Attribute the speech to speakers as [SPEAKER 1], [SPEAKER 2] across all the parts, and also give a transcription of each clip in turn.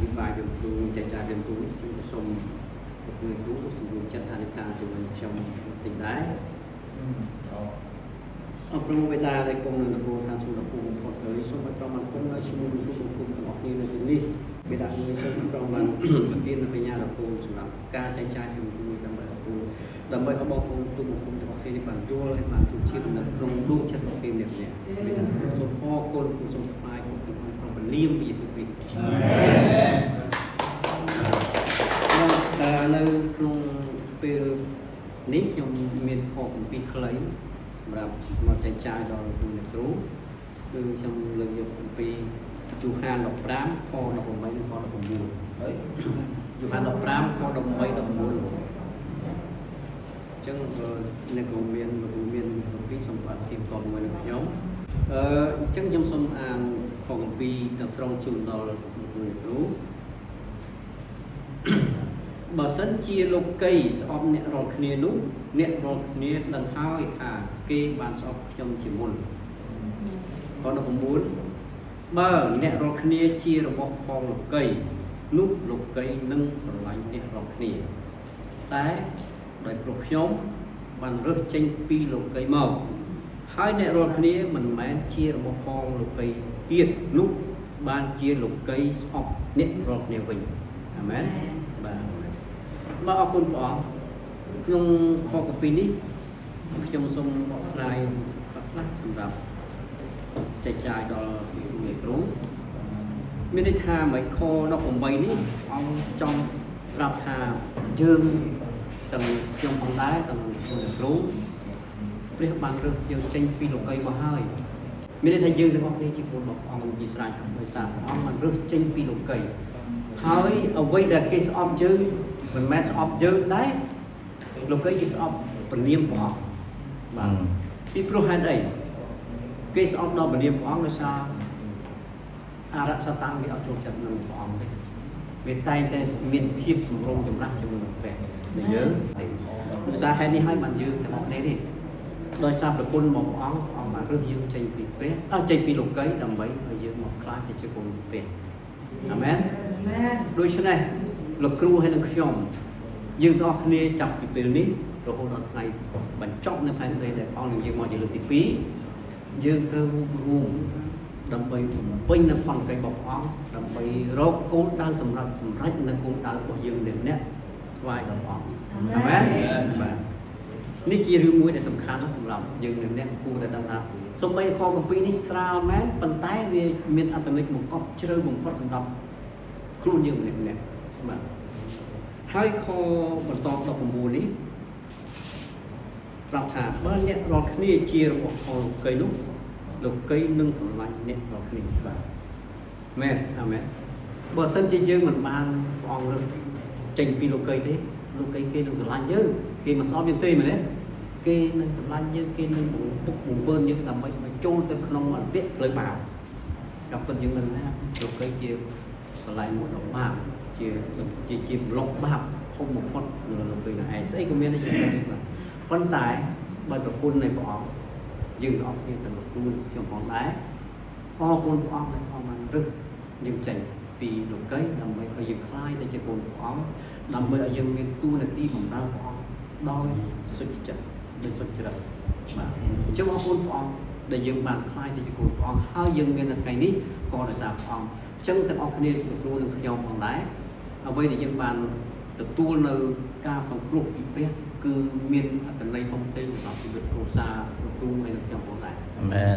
[SPEAKER 1] ភិបាលព្រះបន្ទូលចែកចាយព្រះបន្ទូលនេះខ្ញុំក៏សូមលោកគ្រូអ្នកគ្រូសម្រួលចិត្តអធិដ្ឋានជាមួយខ្ញុំបន្តិចដែរ អរព្រះបិតាដែលគង់នៅនគរឋានសួគ៌ដ៏ខ្ពង់បំផុតហើយសូមឲ្យព្រះបានគង់នៅជាមួយនឹងទូបង្គំទាំងអស់គ្នានៅទីនេះបិតាអើយសូមឲ្យព្រះបានប្រទាននូវបញ្ញាដល់កូនសម្រាប់ការចែកចាយព្រះបន្ទូលដើម្បីឲ្យកូនដើម្បីឲ្យបងប្អូនទូបង្គំទាំងអស់គ្នានេះបានយល់ហើយបានជួបជានៅក្នុងដួងចិត្តរបស់គេម្នាក់ៗបិតាសូមអរគុណគុណសូមថ្វាយគុណទាំងអស់ក្នុងព្រះនាមព្រះយេស៊ូវគ្រីស្ទអាមែននៅក្នុងពេលនេះខ្ញុំមានខគម្ពីរខ្លីសម្រាប់មកចែកចាយដល់លោកអ្នកគ្រូគឺខ្ញុំលើកយកគម្ពីរយូហាន15ខ18និងខ19
[SPEAKER 2] ហើយ
[SPEAKER 1] យូហាន15ខ18 19អញ្ចឹងអ្នកគ្រូមានលោកគ្រូមានគម្ពីរសូមបាទធៀបតមួយនឹងខ្ញុំអញ្ចឹងខ្ញុំសូមអានខគម្ពីរទាំងស្រុងជូនដល់លោកគ្រូអ្នកគ្រូ បើសិនជាលោកីស្អប់អ្នករាល់គ្នានោះអ្នករាល់គ្នាដឹងហើយថាគេបានស្អប់ខ្ញុំជាមុនខ19បើអ្នករាល់គ្នាជារបស់ផងលោកីនោះលោកីនឹងស្រឡាញ់អ្នករាល់គ្នាតែដោយព្រោះខ្ញុំបានរើសចេញពីលោកីមកហើយអ្នករាល់គ្នាមិនមែនជារបស់ផងលោកីទៀតនោះបានជាលោកីស្អប់អ្នករាល់គ្នាវិញអាមែនបាទបាទអរគុណព្រះអង្គក្នុងខគម្ពីរនេះខ្ញុំសូមបកស្រាយខ្លះៗសម្រាប់ចែកចាយដល់អ្នកគ្រូមានន័យថាមិនខ18នេះអង្គចង់ប្រាប់ថាយើងទាំងខ្ញុំផងដែរទាំងអ្នកគ្រូព្រះបានរើសយើងចេញពីលោកីមកហើយមានន័យថាយើងទាំងអស់គ្នាជាកូនរបស់ព្រះអង្គជាស្រេចដោយសារព្រះអង្គបានរើសចេញពីលោកីហើយអ្វីដែលគេស្អប់យើងមិនមែនស្អប់យើងដែរលោកីគេស្អប់ព្រះនាមព្រះអង្គបាទពីព្រោះហេតុអីគេស្អប់ដល់ព្រះនាមព្រះអង្គដោយសារអរិយសតាំងវាអត់ចូលចិត្តនឹងព្រះអង្គទេវាតែងតែមានភាពចម្រូងចម្រាសជាមួយនឹងព្រះដែលយើងដោយសារហេតុនេះហើយបានយើងទាំងអស់គ្នានេះដោយសារប្រគុណរបស់ព្រះអង្គព្រះអង្គបានរើសយើងចេញពីព្រះអត់ចេញពីលោកីដើម្បីឲ្យយើងមកក្លាយទៅជាកូនព្រះអាមែនដូច្នេះលោកគ្រូហើយនឹងខ្ញុំយើងទាំងអស់គ្នាចាប់ពីពេលនេះរហូតដល់ថ្ងៃបញ្ចប់នៅផែនដីដែលព្រះអង្គនឹងយាងមកជាលើកទី2យើងត្រូវរួបរួមដើម្បីបំពេញនៅផនកិច្ចរបស់ព្រះអង្គដើម្បីរកគោលដៅសម្រាប់សម្រេចនៅគោលដៅរបស់យើងម្នាក់ៗថ្វាយដល់ព្រះអង្គអាមែនបាទនេះជារឿងមួយដែលសំខាន់ណាស់សម្រាប់យើងម្នាក់ៗគួរតែដឹងថាសូម្បីខគម្ពីរនេះស្រាលមែនប៉ុន្តែវាមានអត្ថន័យបង្កប់ជ្រៅបំផុតសម្រាប់ខ្លួនយើងម្នាក់ៗបាទហើយខបន្ត19នេះប្រាប់ថាបើអ្នករាល់គ្នាជារបស់ផលលោកីនោះលោកីនឹងស្រឡាញ់អ្នករាល់គ្នាបាទមែនអាមែនបើសិនជាយើងមិនបានព្រះអង្គរើសចេញពីលោកីទេលោកីគេនឹងស្រឡាញ់យើងគេមិនស្អប់យើងទេមែនទេគេនឹងស្រឡាញ់យើងគេនឹងបង្ពុកបង្វើនយើងដើម្បីមកចូលទៅក្នុងអន្ទាក់ផ្លូវបាបក៏ពិតយើងនឹងណាលោកីជាកន្លែងមួយដ៏បាបជាជាជាប្លុកបាបធំបំផុតនៅលោកីនឹងឯងស្អីក៏មានដែរយើងដឹងបាទប៉ុន្តែដោយប្រគុណនៃព្រះអង្គយើងទាំងអស់គ្នាទាំងលោកគ្រូខ្ញុំផងដែរអរគុណព្រះអង្គដែលព្រះអង្គបានរើសយើងចេញពីលោកីដើម្បីឲ្យយើងក្លាយទៅជាកូនព្រះអង្គដើម្បីឲ្យយើងមានតួនាទីបម្រើព្រះអង្គដោយសុចរិតដោយសុចរិតបាទអញ្ចឹងអរគុណព្រះអង្គដែលយើងបានក្លាយទៅជាកូនព្រះអង្គហើយយើងមាននៅថ្ងៃនេះក៏ដោយសារព្រះអង្គអញ្ចឹងទាំងអស់គ្នាលោកគ្រូនិងខ្ញុំផងដែរអ្វីដែលយើងបានទទួលនៅការសង្គ្រោះពីព្រះគឺមានអត្ថន័យធំធេងសម្រាប់ជីវិតគ្រួសារលោកគ្រូហើយនិងខ្ញុំផងដែរ
[SPEAKER 3] អាមែន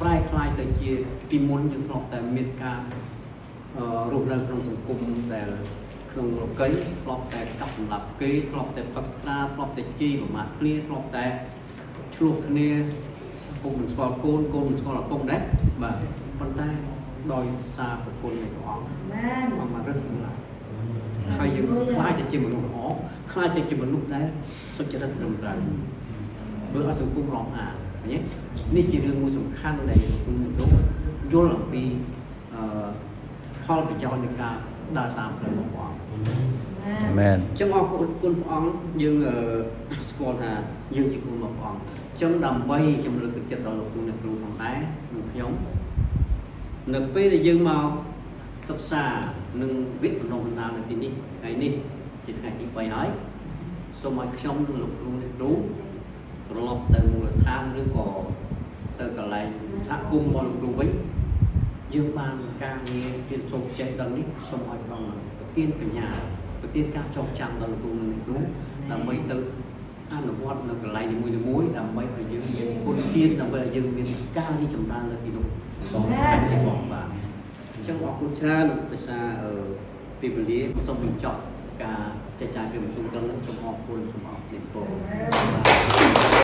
[SPEAKER 1] ប្រែក្លាយទៅជាពីមុនយើងធ្លាប់តែមានការរស់នៅក្នុងសង្គមដែលក្នុងលោកីធ្លាប់តែកាប់សម្លាប់គេធ្លាប់តែផឹកស្រាធ្លាប់តែជីប្រមាថគ្នាធ្លាប់តែឆ្លោះគ្នាពុកមិនស្គាល់កូនកូនមិនស្គាល់ឪពុកដែរបាទប៉ុន្តែដោយសារប្រគុណនៃព្រះអង្គព្រះអង្គបានរឹតសម្លាប់ហើយយើងក្លាយទៅជាមនុស្សល្អក្លាយទៅជាមនុស្សដែលសុចរិតត្រឹមត្រូវធ្វើឲ្យសង្គមរាប់អានឃើញទេនេះជារឿងមួយសំខាន់ដែលលោកគ្រូអ្នកគ្រូយល់អំពីអឺផលប្រយោជន៍នៃការដើរតាមផ្លូវរបស់ព្រះអង្គ
[SPEAKER 3] អាមែន
[SPEAKER 1] អញ្ចឹងអរគុណគុណព្រះអង្គយើងស្គាល់ថាយើងជាកូនរបស់ព្រះអង្គអញ្ចឹងដើម្បីខ្ញុំលើកទឹកចិត្តដល់លោកគ្រូអ្នកគ្រូផងដែរនិងខ្ញុំនៅពេលដែលយើងមក សិក្សានិងវិបណ្ដុះបណ្ដាលនៅទីនេះថ្ងៃនេះជាថ្ងៃទី3ហើយសូមឲ្យខ្ញុំនិងលោកគ្រូអ្នកគ្រូត្រឡប់ទៅមូលដ្ឋានឬក៏ទៅកន្លែងសហគមន៍របស់លោកគ្រូវិញយើងបានការងាររៀនសូត្រចេះដឹងនេះសូមឲ្យព្រះអង្គប្រទានបញ្ញាប្រទានការចងចាំដល់លោកគ្រូនិងអ្នកគ្រូដើម្បីទៅអនុវត្តនៅកន្លែងនីមួយៗដើម្បីឲ្យយើងមានគុណធានដើម្បីឲ្យយើងមានការរីកចម្រើននៅទីនោះតទៅបងបាទអញ្ចឹងអរគុណច្រើនដោយសារអឺពេលវេលាសូមបញ្ចប់ការចែកចាយពីបន្ទូលត្រឹមនេះសូមអរគុណសូមអរគុណបងបាទ។